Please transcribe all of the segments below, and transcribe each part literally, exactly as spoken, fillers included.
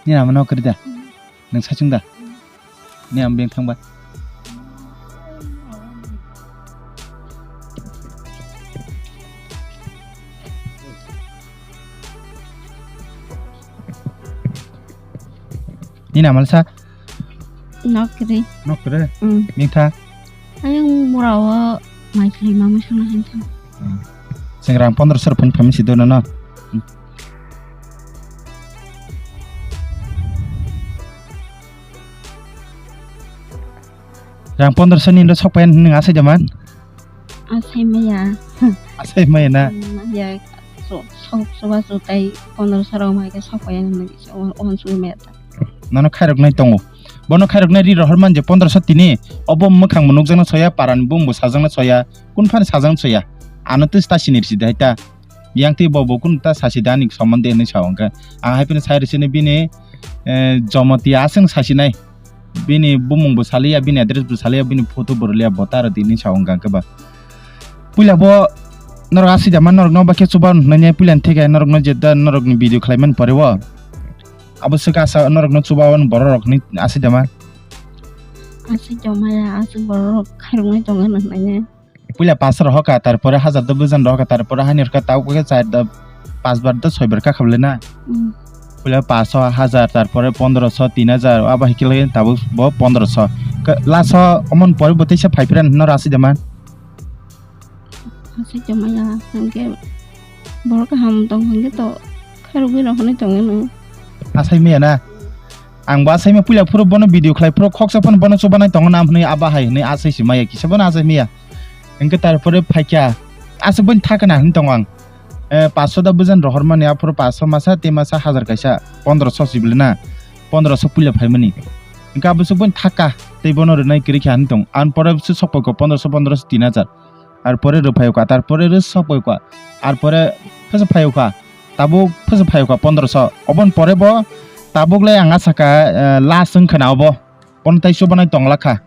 Nini ama nok kwrwi da? Nwng saichung da? Nini ama beng thangba? Nini ama sa? Nok kwrwi. Nok kwrwi? Mm. Nini tha? Ayang mura o mai khlai ma mui songna han thang. Hmm. Chwng rang pondro sor phun phaimani si dono no. Hmm. Rang pondro sor ni ndo sok payan nwng asai jaman? Asai maya. Asai maya na? Hmm, ya, so, sok, soba so tai pondro sor o mai ke sok payan nwng on, on sui maya ta. Nono khairoknai tongo. Bono khairoknai ri rohor manje pondroso tini. Obo mwkhang bo nukjakno soya, parani bumung bo sajakno soya, kunphani sajakno soya. Ano twi ta sinir sidi hai ta. Yang twi bo bo kun ta sasi da ani somonde hinwi sao hwnkhe. Ang hai phano sai rwsini bini, eh, jomoti aswng sasinai. Bini bumung bo saliya, bini address bo saliya, bini photo bo rwliya, bo ta rw di hinwi sao hwnkha hwnkhe ba. Puila bo norok aswk jama norokno ba khe chuba hwnwi puilani theke norokno je da norokni video khlaimani pore o. Abo swkha asa norokno chubaui borok rokni aswk jama. Aswk jama ya, aswk borok rok khairoknai tongo hwnwi ne. Puila paanso rohor kha, tarpore hazar da bujan rohor kha, tarpore hani rohor kha, tabuk khe char da, panch bar da, soi bar kha khablai na. Hmm. Puila paanso, hazar, tarpore pondroso, tin hazar, abo hai khe tabuk bo pondroso. Last o omon pore bo teisa phai phira norok aswk jama. Aswk tongmaya, hwnkhe borok kaham tong hwnkhe to khairogwi rok hwnwi tongwi nw. Asai maya na? Ang bo asai maya puila phuru bono video khlai phuru khoksa phano bono chubanai tongo nam hwnwi abo hai hwnwi asai si maya kisa bono asai maya. Hwnkhe tarpore phaikha aswk bono thakna hwnwi tongo ang. Eh, paanso da bujan rohormani aphuru paanso masa tei masa hazar kaisa pondroso sibili na pondroso puila phaimani. Hwnkhe abo swk bono thakka tei bono rwnai kwrwi kha hwnwi tong. Ang pore swk sokphaikha pondroso pondroso tin hazar. Ar pore rw phaio ka, tar pore rw sokphaio ka, ar pore phasa phaio ka, tabuk phasa phaio ka pondroso. Oboni pore bo tabuk le ang asaka, eh, last wng khana obo. Bono tai chubanai tongla kha.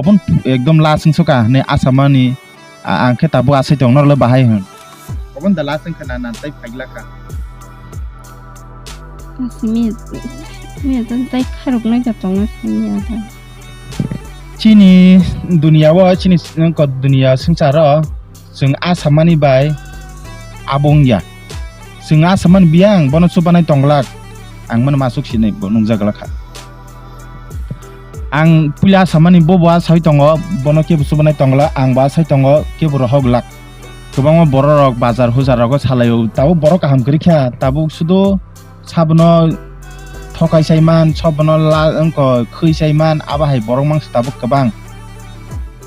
Oboni ekdom last wng suka hinwi asamani, a-, ang khe tabuk asai tong norok le bahai hwn. Oboni da last wng khana nan tai phaigla kha. Asmi, mi tei kharoknai da tongo simi ada. Chini dunia o, chini s-, ko dunia swngcharo chwng a samani bai abo wngya. Chwng a samani biyang bono chubanai tonglak, ang mano masuk sinai bo nungjaglak kha. Ang puila a samani bo bo a sai tongo, bono kebo chubanai tongla, ang bo a sai tongo, kebo rohok glak. Kwbangma borok rok bazar hujar rogo salaio, tabuk borok kaham kwrwi kha, tabuk sudu sabono thokai sai man, sabono la wngkha khwi sai man, abo hai borok mangsa tabuk kwbang.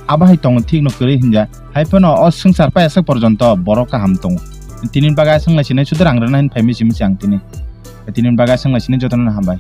Abo hai tongo thik no kwrwi hinja. Hai phano o swngchar paiyasa porjonto borok kaham tongo. Tini bagwi aswk lai sinai sudu rang rwna hin phai misi misi ang tini. Tini bagwi aswk lai sinai jotono hambai.